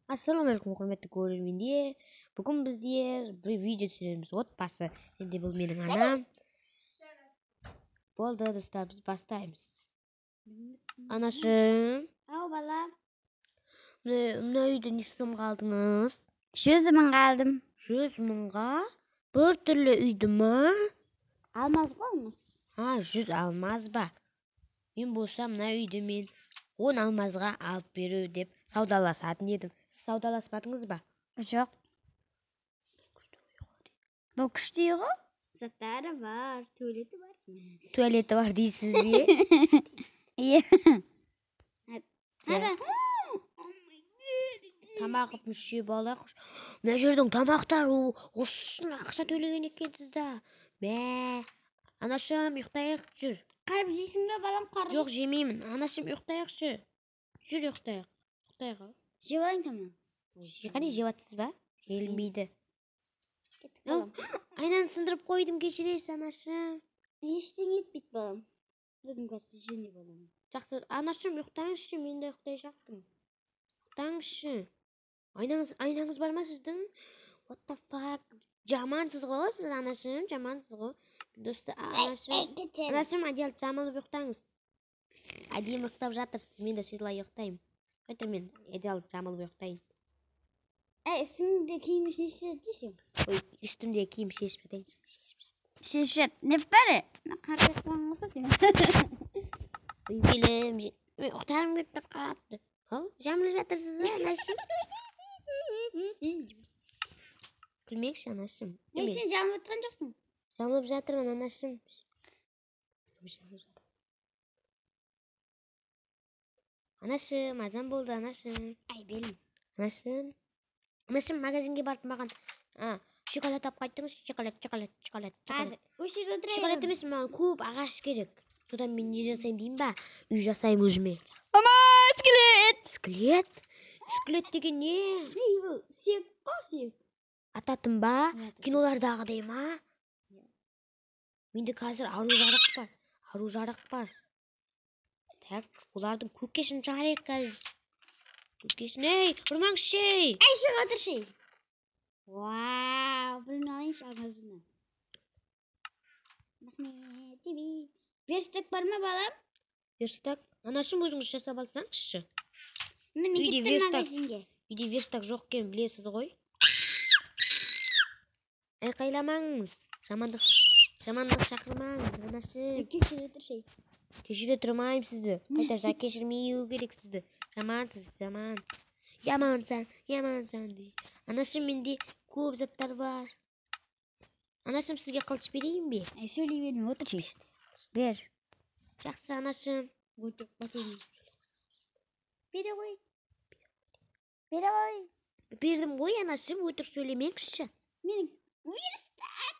Ассалаумағалейкум, құрметті көрермендер. Бүгін біздер бір видео түсіреміз. Отбасы. Енді бұл менің анам. Болды, достар, біз бастаймыз. Анашым. Ау, балам. Мына үйде неше сомға алдыңыз? 100 мыңға алдым. 100 мыңға? Бір түрлі үйді ма? Алмаз ғой, алмаз. А, 100 алмаз ба? Мен болсам мына үйді мен 10 алмазға алып беру деп саудаласатын едім. Сіз саудаласпадыңыз ба? Жоқ. Бұл күшті үй ғой. Заттары бар, туалеті бар. Туалеті бар дейсіз бе? Иә. Ана. Тамақ жеп алайық. Мына жердің тамақтары осы үшін ақша төлеген екенсіз да. Мә, анашым, ұйықтайық, жүр. Қарып жейсің бе, балам, қарып? Жоқ, жемеймін. Анашым, ұйықтайықшы. Жүр, ұйықтайық. Ұйықтайық. Жеп алайын тамақ. Қане, жеп жатсыз ба? Желінбейді. Кеттік, балам. Айнаны сындырып қойдым, кешіресіз, анашым. Ештеңе етпейді, балам. Өзім қазір жөндеп аламын. Жақсы, анашым, ұйықтаңызшы, мен де ұйықтай жақтым. Ұйықтаңызшы. Айнаңыз бар ма сіздің? What the fuck? Жамансыз ғой сіз, анашым, жамансыз ғой. Досты, анашым. Анашым, одеяло жамылып ұйықтаңыз. Әдемі ұйықтап жатырсыз, мен де солай ұйықтаймын. Қайта мен одеяло жамылып ұйықтайын. Әй, үстіңде киім шешіп жатсың. Ой, үстімде киім шешіп жатайын. Шешіп жат. Шешіп жат. Не бәрі? Қарап жатқан болса сен. Ой, белім, мен ұйықтағым келіп тұр қатты. Ау, жамылып жатырсыз ба, анашым? Күлмекші, анашым. Мен сен жамылып жатқан жоқсың. Жамылып жатырмын, анашым. Анашым, азан болды, анашым. Ай, белім. Анашым. Анашым, магазинге барып маған шоколад алып қайттыңыз, шоколад, шоколад, шоколад, шоколад. Осы жерде отырайық. Шоколад емес, маған көп ағаш керек. Содан мен не жасаймын деймін ба? Үй жасаймын өзіме. Ама, скелет. Скелет? Скелет деген не? Не, бұл сүйек қой, сүйек. Ататын ба? Иә. Кинолардағыдай ма? Иә. Менде қазір ару жарық бар. Ару жарық бар. Так, олардың көкешін шығарайық қазір. Көкешін, ей, ұрмаңызшы, ей. Әй, шығып отыршы. Вау, бұны алайыншы алмазына. Рахмет, тебе. Верстак бар ма, балам? Верстак? Анашым, өзіңіз жасап алсаңызшы. Міне, мен Үйде кеттім верстак. магазинге. Үйде верстак жоқ екенін білесіз ғой. Айқайламаңыз. Жамандық шақырмаңыз, анашым. Кешіре тұршы. Кешіре тұрмаймын сізді. Қайта кешірмеу керек сізді. Жамансыз, жаман. Ямансың, ямансың дейді. Анашым, менде көп заттар бар. Анашым, сізге қылыш берейін бе? Әй, сөйлей берме, отыршы. Бер. Жақсы, анашым. Отыр, басайын. Бере ғой. Бере ғой. Бердім ғой, анашым, өтірік сөйлемеңізші. Менің верстак.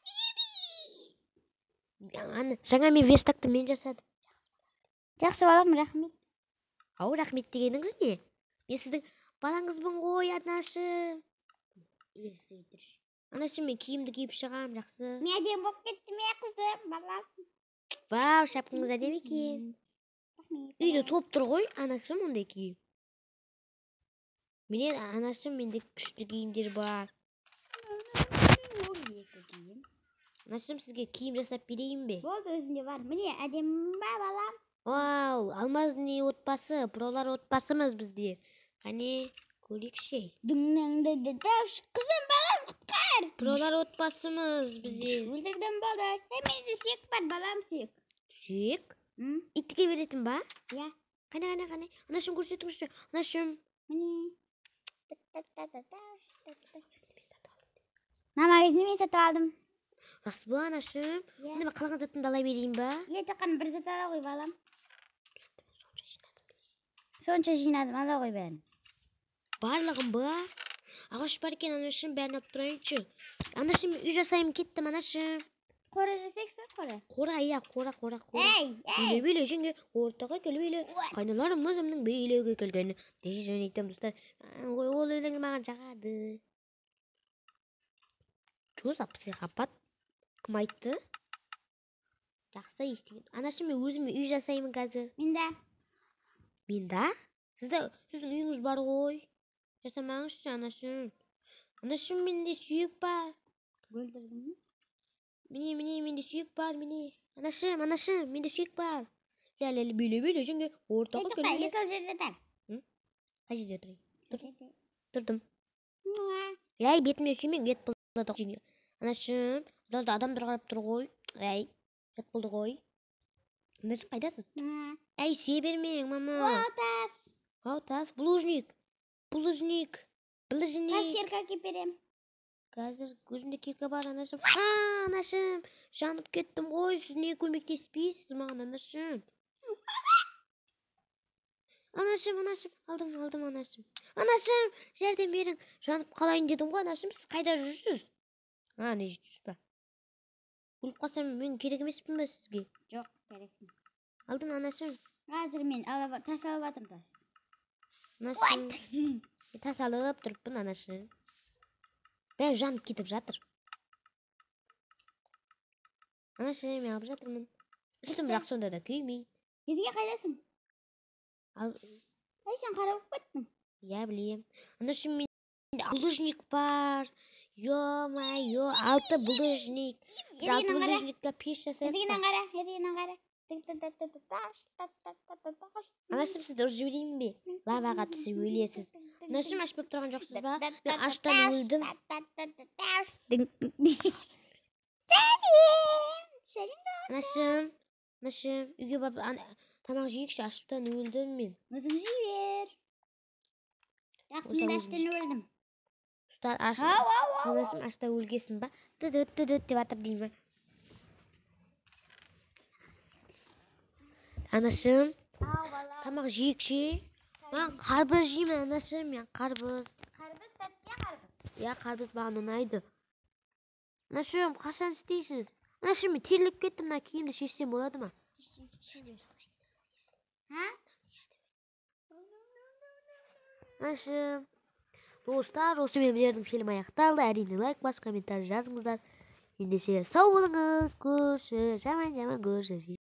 Ана, жаңа мен верстакты мен жасадым. Жақсы балам, рахмет. Ау, рахмет дегеніңіз не? Мен сіздің балаңызбын ғой, анашым. Анашым, мен киімді киіп шығамын, жақсы. Мен әдемі болып кеттім, е, қызым, балам. Вау, шапкаңыз әдемі екен. Рахмет. Үйде толып тұр ғой, анашым, ондай киім. Менен, анашым, менде күшті киімдер бар. Екі киім. Анашым, сізге киім жасап берейін бе? Болды, өзімде бар. Міне, әдемі ба, балам? Вау, алмазный отбасы, пролар отбасымыз бізде. Қане, көрейікші. Дыңның-ды-ды-дауш. Қызым, балам, құтқар. Пролар отбасымыз бізде. Өлтірдім, болды. Ей, менде сүйек бар, балам, сүйек. Сүйек? М? Итке беретін ба? Иә. Қане, қане, қане. Анашым, көрсетіңізші. Анашым. Міне. Мына магазинде мен сатып алдым. Рас ба, анашым? Иә. Енді мен қалған затымды ала берейін ба? Иә, тек қана бір зат ала ғой, балам. Сонша жинадым, ала ғой бәрін. Барлығын ба? Ағаш бар екен, анашым, бәрін алып тұрайыншы. Анашым, үй жасаймын, кеттім, анашым. Қора жасайсың, қора? Қора, иә, қора, қора, қора. Әй, әй. Биле, биле, жеңге, ортаға кел, биле. Қайналарым өзімнің билеуге келген. Десе жөн айтамын, достар. Ой, ол өлең маған жағады. Чё за психопат? Кім айтты? Жақсы, ештеңе. Анашым, мен өзіме үй жасаймын қазір. Мен де. Мен да? Сіздің үйіңіз бар ғой. Жасамаңызшы, анашым. Анашым, менде сүйек бар. Өлтірдің бе? Міне, міне, менде сүйек бар, міне. Анашым, анашым, менде сүйек бар. Лә-лә-лә, биле, биле, жеңге, ортаға Ей, тоқта, келе. е, сол жерде тұр. Қай жерде тұрайын? Сол жерде. Тұрдым. Муа. Әй, бетіме сүймең, ұят болады жеңге. Анашым, далада адамдар қарап тұр ғой. Әй, ұят болды ғой. Анашым, қайдасыз? Муа. Әй, сүйе бермең, мама. Вау, тас. Вау, тас, булыжник. Булыжник. Булыжник. Тас кирка әкеп берем. Қазір өзімде кирка бар, анашым. А, анашым, жанып кеттім ғой. Сіз неге көмектеспейсіз маған, анашым? Анашым, анашым, алдым, алдым, анашым. Анашым, жәрдем берің. Жанып қалайын дедім ғой, анашым. Сіз қайда жүрсіз? А, не жүрсіз ба? Өліп қалсам, мен керек емеспін бе сізге? Жоқ, керексің. Алдым, анашым. Қазір мен тас алып жатырмын, тас. Анашым, тас алып тұрыппын, анашым. Бәрі жанып кетіп жатыр. Анашым, мен алып жатырмын. Үстім бірақ сонда да күймейді. Едіге, қайдасың? Ал. Әй, сен қара болып кеттің. Иә, білемін. Анашым, менде булыжник бар. Ё-моё, 6 булыжник. Біз 6 Едігенің қара. булыжникқа пеш жасайық Едігенің па? қара, едігенің қара. Анашым, сізді ұрып жіберейін бе? Лаваға түсіп өлесіз. Анашым, аш болып тұрған жоқсыз ба? Мен аштан өлдім. Сәлем. Сәлем. Анашым, анашым, үйге барып тамақ жейікші, аштан өлдім мен. Өзің жей бер. Жақсы, Осы мен өзім. аштан өлдім. Ұстар, аш. Ау, ау, ау. Анашым, аштан өлгесін ба? Түдүт, түдүт деп жатыр деймін. Анашым, Ау, бала. тамақ жейікші. Маған қарбыз жеймін, анашым, мен қарбыз. Қарбыз тәтті, қарбыз. Иә, қарбыз маған ұнайды. Анашым, қашан істейсіз? Анашым, мен терлеп кеттім, мына киімді шешсем болады ма? Ха? Анашым, достар, осымен біздердің фильм аяқталды. Әрине, лайк басып, комментарий жазыңыздар. Ендеше, сау болыңыз, көрші, жаман-жаман көрші.